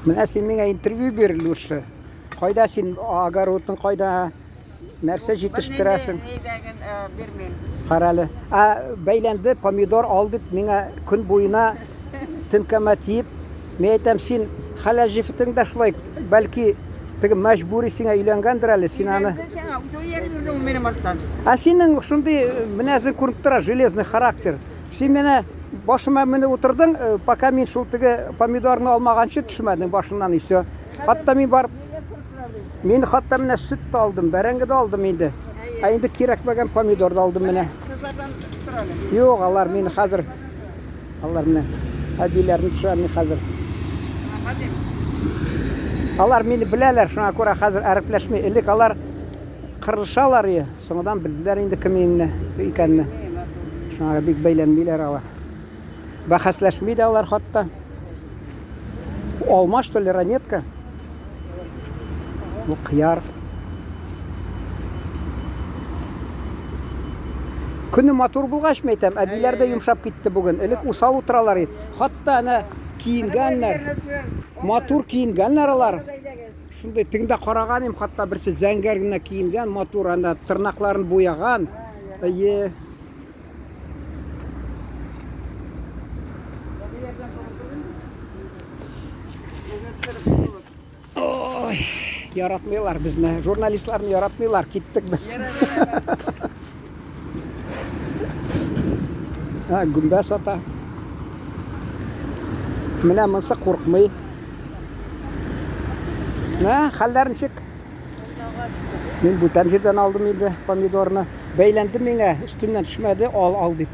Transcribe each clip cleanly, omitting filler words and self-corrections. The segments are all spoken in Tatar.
Менә син миңа интервью бир лучше. Кайда син огородың кайда? Нәрсә җитештерәсең? Нидәген бирмим. Кара әле. Ә бәйләнде помидор ал дип миңа көн буена төнкәмә тиеп, мин әйтәм, син хәләл җефетең дә шулай, бәлки теге мәҗбүри сиңа өйләнгәндер әле, син аны. Өйләнде сиңа, үзе ияреп йөрде ул минем арттан. Ә синең шундый менәзең күренеп тора, железный характер. Син менә башыма менеп утырдың, пока мин шул теге помидорны алмаганчы төшмәдең башыннан и все. Хатта мин барып, мин хатта менә сөт тә алдым, бәрәңге дә алдым инде. Ә инде кирәкмәгән помидор да алдым менә. Кызлардан сора әле. Юк, алар мин хәзер алар менә әбиләрне төшерәм мин хәзер. Алар мине беләләр, шуңа күрә хәзер әрепләшми. Элек алар кырылышалар и, соңдан белделәр инде кем икәнне. Шуңа бик бәйләнмиләр алар. Бәхәсләшми дә алар хатта. Алма, что ли, ранетка? Бу кыяр. Көне матур булгач, мен әйтәм, әбиләр дә йомшап китте бүген. Элек усал утыралар иде. Хатта әнә киенгәннәр. Матур киенгәннәр алар. Шундый тегендә караган идем, хатта берсе зәңгәр генә киенгән, матур, анда тырнакларын буяган. Әйе. Ой, яратмыйлар безне. Журналистларны яратмыйлар. Киттек без. Ә, гөмбә сата. Менә монысы куркмый. Менә хәлләр ничек? Мин бүтән җирдән алдым инде помидорны. Бәйләнде миңа, өстеннән төшмәде, ал, ал дип.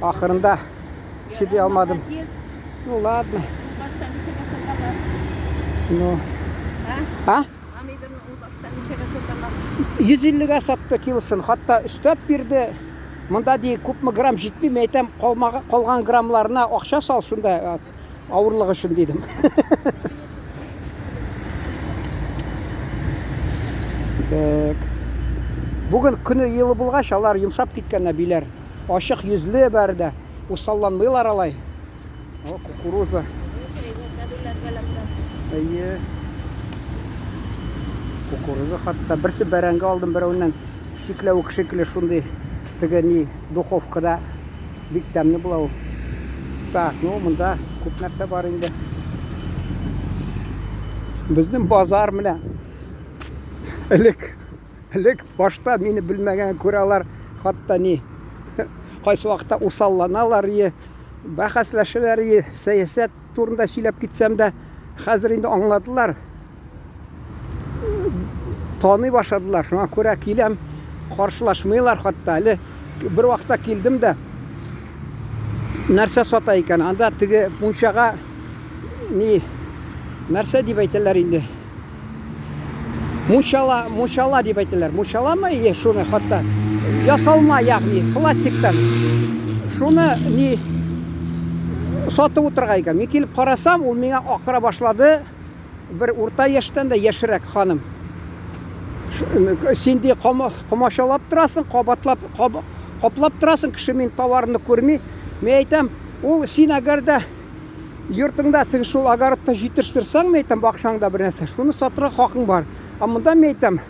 Ахырында чыдый алмадым. Ну ладно. Ну. А? 150-гә сатты килосын, хатта өстәп бирде. Монда ди күпме грамм җитми, мин әйтәм, калган граммларына акча сал шунда авырлык өчен дидем. Так. Бүген көне елы булгач, алар йомшап киткән әбиләр. Ачык йөзле бәре дә. Усалланмыйлар алай. О, кукуруза. Әйе. Кукуруза хатта. Берсе бәрәңге алдым берәүннән. Чикләвек шикелле шундый теге ни духовкада Бик тәмле була ул. Так, ну монда күп нәрсә бар инде. Безнең базар менә. Элек, элек башта мине белмәгән күрә алар хатта ни. Кайсы вакытта усалланалар, е, бәхәсләшәләр, е, сәясәт турында сөйләп китсәм дә, хәзер инде аңладылар. Таный башладылар. Шуңа күрә киләм, каршылашмыйлар хатта. Әле бер вакытта килдем дә, нәрсә сата икән? Анда теге мунчага ни нәрсә дип әйтәләр инде? Мунчала, мунчала дип әйтәләр. Мунчаламы или шуны хатта? Ясалма, ягъни пластиктан. Шуны ни сатып утырга икән. Мин килеп карасам, ул миңа акыра башлады. Бер урта яшьтән дә яшьрәк ханым. Син ди комачалап торасың, кабатлап, каплап торасың, кеше мин товарны күрми. Мин әйтәм, ул син әгәр дә йортыңда теге шул огородта җитештерсәң, мин әйтәм, бакчаңда бер нәрсә, шуны сатырга хакың бар. Ә монда мин әйтәм,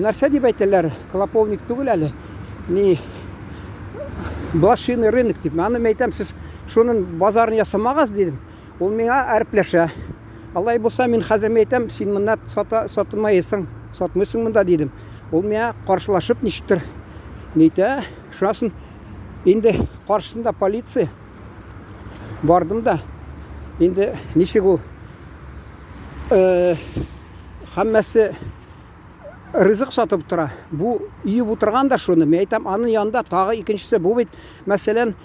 нәрсә дип әйтәләр, клоповник түгел әле. Ни блошиный рынок дип. Аны мин әйтәм, сез шунын базарын ясамагыз дидем. Ул миңа әрпләшә. Алай булса, мин хәзер мин әйтәм, син монда сата, сатмайсың, сатмыйсың монда дидем. Ул миңа каршылашып ничектер нитә. Шунасын инде каршысында полиция бардым да. Инде ничек ул э, һәммәсе ризык сатып тора. Бу өеп утырган да шуны. Мин әйтәм, аның янында тагы икенчесе. Бу бит, мәсәлән,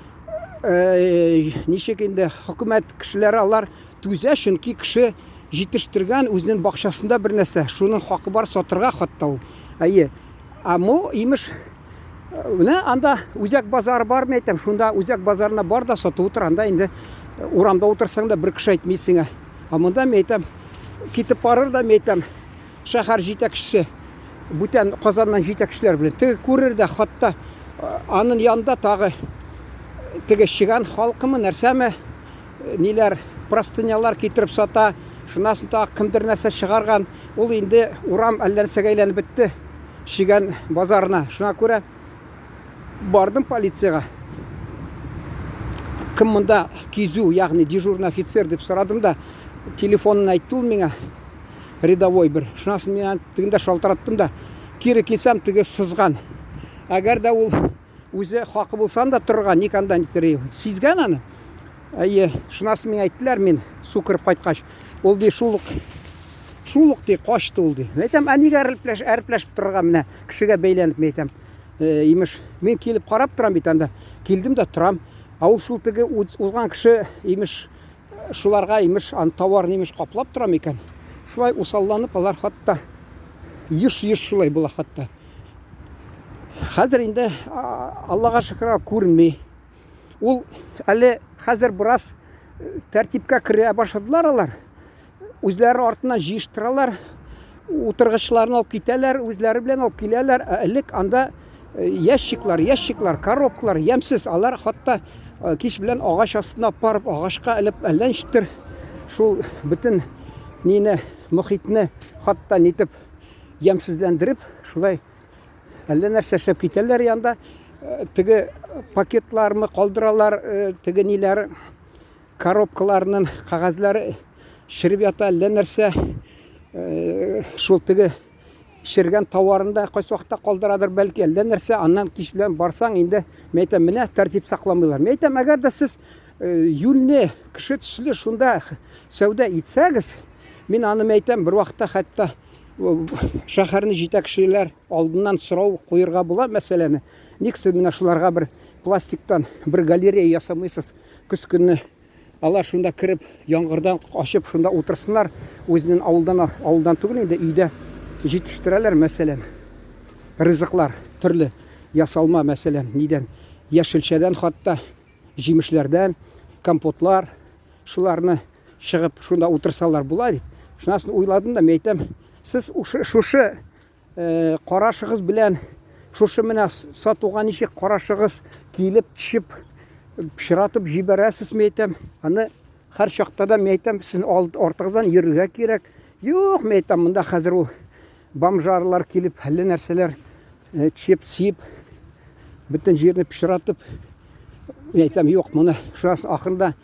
э, ничек инде хөкүмәт кешеләре алар түзә, чөнки кеше җитештергән үзенең бакчасында бер нәрсә, шуның хакы бар сатырга хатта ул. Әйе. Ә мо имеш менә анда үзәк базары бар, мин әйтәм, шунда үзәк базарына бар да сатып утыр, анда инде урамда утырсаң да бер кеше әйтми сиңа. Ә монда мин әйтәм, китеп барыр да мин әйтәм, шәһәр җитәкчесе бүтән Казаннан җитәкчеләр белән теге күрер дә хатта аның янында тагы теге чиган халкымы нәрсәме ниләр простынялар китереп сата. Шуннан соң тагы кемдер нәрсә чыгарган. Ул инде урам әллә нәрсәгә әйләнеп бетте. Чегән базарына. Шуңа күрә бардым полициягә. Кем монда кизү, ягъни дежурный офицер дип сорадым да, телефонын әйтте ул миңа. Рядовой бер. Шуннан соң мин тегендә шалтыраттым да, кире килсәм, теге сызган. Әгәр дә ул үзе хакы булса анда торырга, ник анда нитер сизгән аны. Әйе, шуннан соң миңа әйттеләр, мин су кереп кайткач, ул ди шул ук шул ук ди качты ул ди. Мин әйтәм, ә нигә әрепләш, әрепләшеп торырга менә кешегә бәйләнеп мин әйтәм. Э, имеш, мин килеп карап торам бит анда. Килдем дә торам. Ә ул шул теге узган кеше, имеш, шуларга имеш, ан товарын имеш каплап торам икән. Шулай усалланып алар хатта еш-еш шулай була хатта. Хәзер инде Аллага шөкер күренми. Ул әле хәзер бераз э, тәртипкә керә башладылар алар. Үзләре артыннан җыештыралар, утыргычларын алып китәләр, үзләре белән алып киләләр. Ә элек анда э, ящиклар, ящиклар, коробкалар ямьсез. Алар хатта э, кич белән агач астына барып, агачка элеп, әллә ничектер шул бөтен нине, мохитне хатта нитеп ямьсезләндереп, шулай Әллә нәрсә эшләп китәләр янда. Э, теге пакетлармы калдыралар, э, теге ниләр, коробкаларның кәгазьләре череп ята, әллә нәрсә. Э, шул теге чергән товарын да кайсы вакытта калдырадыр бәлки, әллә нәрсә. Аннан кич белән барсаң, инде мен әйтәм, менә тәртип сакламыйлар. Мен әйтәм, әгәр дә сез юньле кеше төсле шунда сәүдә итсәгез, мин аны әйтәм, бер вакытта хәтта шәһәрне җитәкчеләр алдыннан сорау куерга була мәсьәләне. Ник сез менә шуларга бер пластиктан бер галерея ясамыйсыз? Көз көне алар шунда кереп, яңгырдан качып шунда утырсыннар. Үзенең авылдан, авылдан түгел инде, өйдә җитештерәләр, мәсәлән, ризыклар төрле ясалма, мәсәлән, нидән, яшелчәдән хатта, җимешләрдән, компотлар, шуларны чыгып шунда утырсалар була дип. Шуннан соң уйладым да, мин әйтәм, сез шушы э, карашыгыз белән шушы менә сатуга ничек карашыгыз килеп төшеп пычратып җибәрәсез, мин әйтәм. Аны һәр чакта да мин әйтәм, сез артыгыздан йөрергә кирәк. Юк, мин әйтәм, монда хәзер ул бомжарлар килеп, әллә нәрсәләр э, чеп сиеп, бөтен җирне пычратып, мин әйтәм, юк, моны шуннан ахырында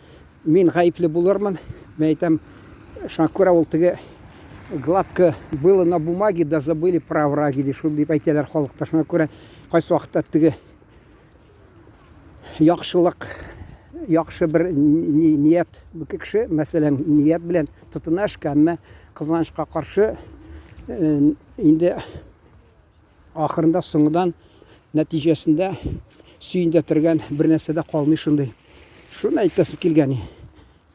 Мин гаепле булырмын. Мин әйтәм, шуңа күрә ул теге гладко было на бумаге, да забыли про овраги, ди, шул дип әйтәләр халыкта. Шуңа күрә кайсы вакытта теге яхшылык, яхшы бер ният кеше, мәсәлән, ният белән тотына эшкә, әмма кызганычка каршы э, инде Ахырында соңыдан нәтиҗәсендә сөендәтергән бер нәрсә дә калмый шундый. Шуны әйтәсем килгән.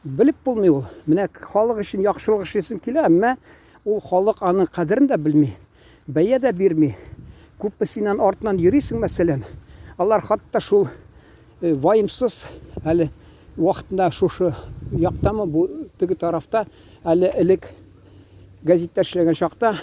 Белеп булмый ул. Менә халык өчен яхшылык эшлисең килә, әмма ул халык аның кадерен дә белми, бәя дә бирми. Күпме синнән артыннан йөрисең, мәсәлән. Алар хатта шул э, ваемсыз әле вакытында шушы яктамы, бу теге тарафта әле элек Гәзиттә эшләгән чакта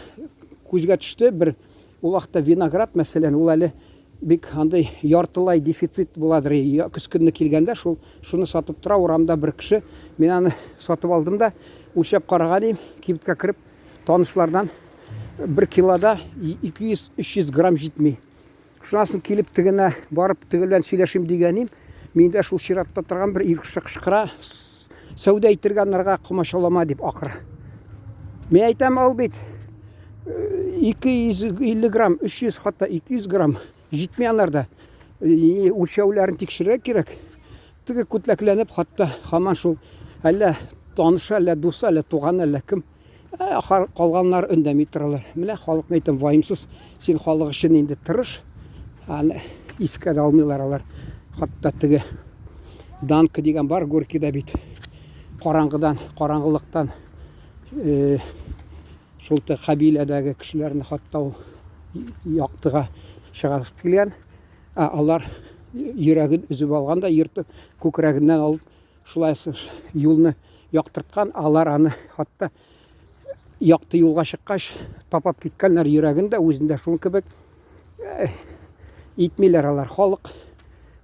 күзгә төште бер ул вакытта виноград, мәсәлән, ул әле бик андый яртылай дефицит буладыр. Көз көнне килгәндә шул шуны сатып тора урамда бер кеше. Мин аны сатып алдым да үлчәп караган идем. Кибеткә кереп танышлардан бер килода 200-300 грамм җитми. Шуннан соң килеп тегенә барып теге белән сөйләшим дигәнем, мин дә шул чиратта торган бер ир кеше кычкыра, сәүдә итергә анарга комачаулама дип акыра. Мин әйтәм, ал бит 250 грамм, 300, хәтта 200 грамм җитми анарда. Үлчәүләрен тикшерергә кирәк. Теге күтләкләнеп, хәтта һаман шул әллә танышы, әллә дусы, әллә туганы, әллә кем. Ә, калганнар өндәми торалар. Менә халыкны әйтәм, ваемсыз, син халык өчен инде тырыш. Аны искә дә алмыйлар алар. Хатта теге Данка дигән бар Горькийда бит. Караңгыдан, караңгылыктан э, шул кабиләдәге кешеләрне хатта ул яктыга чыгарып килгән. Ә алар йөрәген өзеп алган да, ертып, күкрәгеннән алып Шулай юлны яктырткан, алар аны хатта якты юлга чыккач тапап киткәннәр йөрәген дә, үзен дә шул кебек итмиләр алар. Халык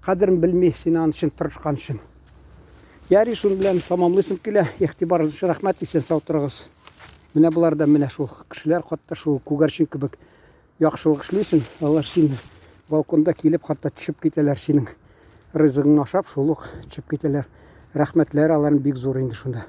кадерен белми, син аның өчен тырышкан өчен. Ярый, шуның белән тамамлыйсым килә. Игътибарыгыз өчен рәхмәт, исән сау торыгыз. Менә болар да менә шул кешеләр хатта шул күгәрчен кебек яхшылык эшлисең, алар сине балконда килеп хатта төшеп китәләр синең ризыгыңны ашап, шул ук төшеп китәләр. Рәхмәтләр аларның бик зур инде шунда.